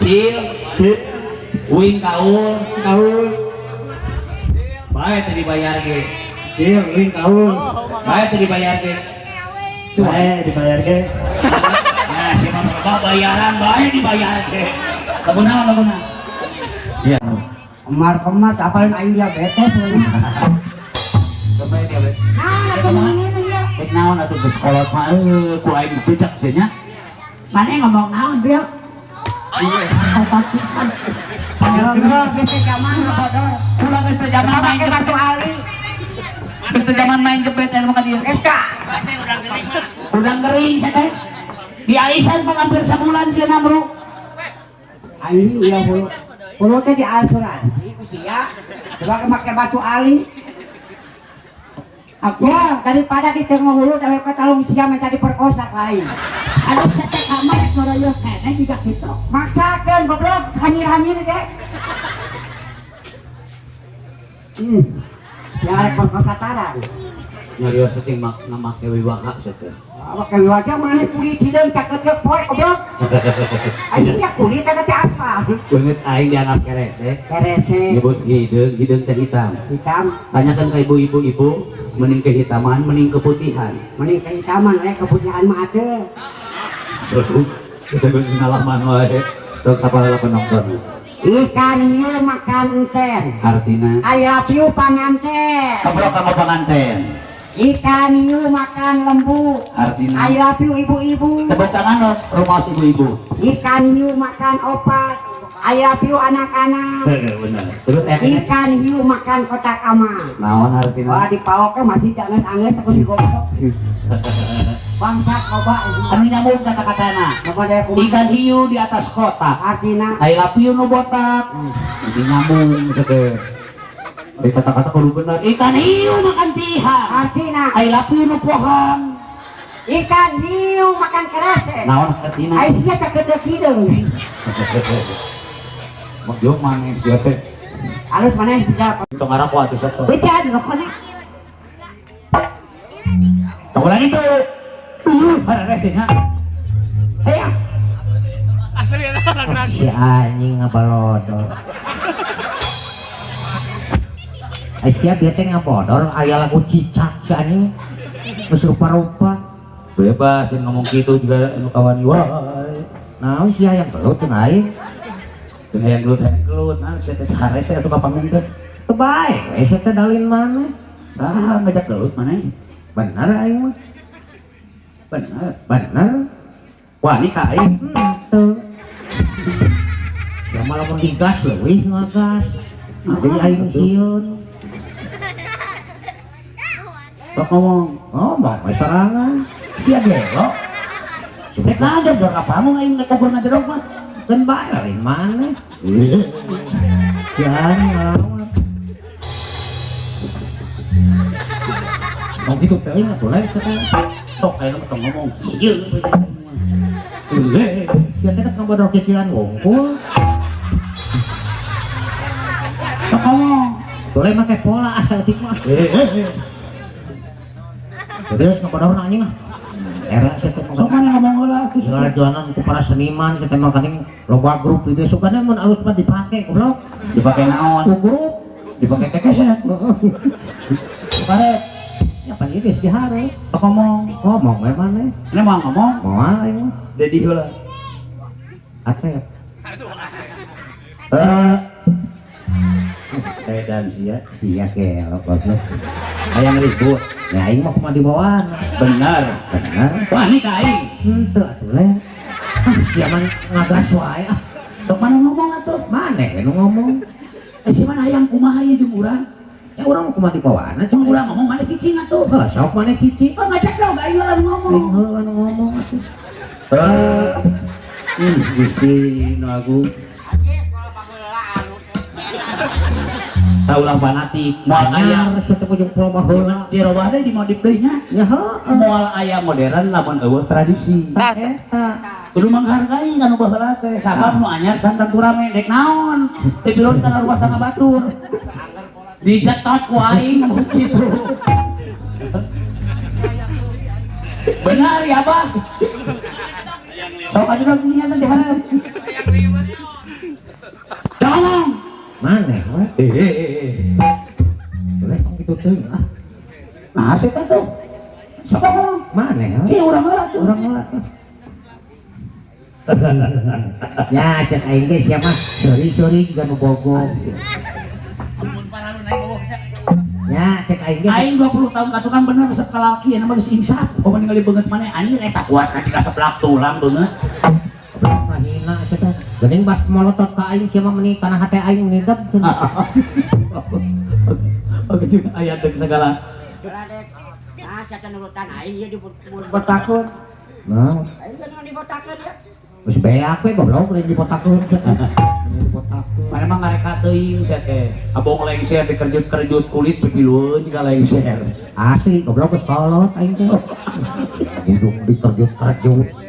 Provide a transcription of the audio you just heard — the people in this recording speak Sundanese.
Cil, uing kaul, Kaul. Bae teu dibayar ge. Cil, uing kaul. Bae teu dibayar ge. Bae dibayar ge. Ya, si mah loba bayaran bae dibayar ge. Lagu naon lagu naon? Iya. Kemar-kemar apalin aing diabetes we. Sampai diabetes. Nah, atuh ngene ya. Rek naon atuh geus kolot mah eueuh ku aing dicecek sia nya. Maneh ngomong naon, Bro? Opat pisan. Ngobrol geus zaman bodor. Ulah geus teu zaman main Make batu ali. Geus teu zaman main jebet anu ka dieu. Eta. Udang gering sia teh. Di arisan pang hampir sabulan sia namru. Aing ieu hulu. Hulu teh di asuransi ku sia. Coba make batu ali. Ya, daripada di tengah hulu dawe ka talung sia minta diperkosa ka aing. Aduh sia teh kamar rek ngoroyoh keneh jiga kitu. Maksakeun goblok hanyir-hanyir ge. Ya rek perkosa tarang. Nyarios teh ngamake wiwaha sia teh. Make wiwaha maneh kulit hideung cakeut poe goblok. Aing sia kulit eta teh apa? Beungeut aing dianggap kerese. Kerese. Nyebut hideung, hideung teh hitam. Hitam. Tanyakan ke ibu-ibu, ibu mending kehitaman, mending keputihan. Mending kehitaman, we keputihan mah atuh. Aduh, kita geus ngalaman wae. Sok sapaheula penonton. Ikan hiu makan enten. Artina I love you panganten. Kebrok sama panganten. Ikan hiu makan lembu. Artina I love you ibu-ibu. Tepuk tangan rumah ibu-ibu. Ikan hiu makan opat. I love you anak-anak. Bener. Terus ikan hiu makan kotak amal. Naon artina? Wah dipaoke masih anget-anget terus digoblok. Bangsat loba anu nyambung kata-katana. Ikan hiu di atas kotak. Artina I love you nu botak. Jadi nyambung teh. Kata-kata kudu bener. Ikan hiu makan tihang. Artina I love you nu pohang. Ikan hiu makan keresek. Naon artina? Ai sia cakeut hideung. Mag maneh sia teh. Alus maneh sia. Tong arah ku atuh sok. Beca rokona. Tong lagi tuh. Ada nya. Ayo. Asli eta Si anjing ngabalodor. Ai sia bieu teh ngabodor aya lagu cicak si anjing. Geus rupa-rupa. Bebas yang ngomong kitu juga anu kawan wae. Naon sia yang gelut teh aing? Dengan yang gelut, nah sia teh harese atuh ka panggung teh. Teu bae we sia teh dalin maneh. Saha ngajak gelut maneh? Bener aing mah. Bener. Bener. Wah, ini ka aing. Henteu. Ya malah mun digas leuwih ngagas. Jadi aing sieun. Sok ngomong. Ngomong we sorangan. Sia gelo. Rek ngajak dor ka panggung aing rek ukur ngajedog mah. Keun bae lain maneh. Si anjing ngalawan. Mau gitu teuing atuh lain sia teh. Sok ayeuna mah tong ngomong kieu we mah. Sia teh ngabodor kikian wungkul. Sok ngomong. Toleh make pola asa eutik mah. Terus ngabodor anjing ah. Era sia teh Sok mana ngomong heula atuh. Jualan ku para seniman kita mah kaning loba grup di desa sukana mun alus mah dipake goblok. Dipake naon? Ku grup. Dipake kekeset. Karet. Ya pan ieu geus dihare. Sok ngomong. Ngomong we maneh. Ini mau ngomong? Moal aing mah. Dedi heula. Atep. Edan sia. Sia gelo goblok. Hayang ribut. Ya aing mah kumaha dibawaan. Bener. Bener. Wah, ini ka aing. Henteu atuh le. Ah sia mah ngagas wae ah. Sok mana ngomong atuh? Maneh nu ngomong. Eh si mana hayang kumaha ieu jeung urang? Ya urang kumaha dibawaan. Cuma urang ngomong mana cicing atuh. Heuh, sok maneh cicing. Oh ngajak dong aing heula nu ngomong. Aing heula nu ngomong atuh. Gusti nu agung. Taulah fanatik moal aya aya teu jeung pola baheula. Dirobah deui dimodif deui nya. Ya heueuh. Moal aya modern lamun eueuh tradisi. Tah eta. Kudu menghargai kanu baheula teh sabab nu anyar dan tentu rame dek naon. Teu pilon kana rumah tangga batur. Dicetot ku aing kitu. Benar ya, Abah? Sok aja dong nya teh dihareup. Maneh we. Eh. Boleh tong kitu teuing ah. Nah, sih teh tuh. Siapa ngomong? Maneh we. Si urang heula tuh. Urang heula tuh. Ya, cek aing ge sia mah seuri-seuri jiga nu bogo. Ya, cek aing ge. Aing 20 tahun katuh kan bener resep kalaki anu mah geus insaf. Pokoknya ningali beungeut maneh anjir eta kuat ka jiga seblak tulang beungeut. Goblok mah hina sia teh. Geuning bas molotot ka aing sia mah meuni kana hate aing nidep cenah. Oke, juga aya deuk segala. Nah, sia teh nurutan aing ieu dibotakeun. Nah, Aing kan dibotakeun ya. geus beak we goblok lain dibotakeun sia teh. Dibotakeun. Mana mah ngareka teuing sia teh. Abong lengser dikerjut-kerjut kulit pipilueun jiga lengser. Asli goblok geus kolot aing teh. Duduk dikerjut-kerjut.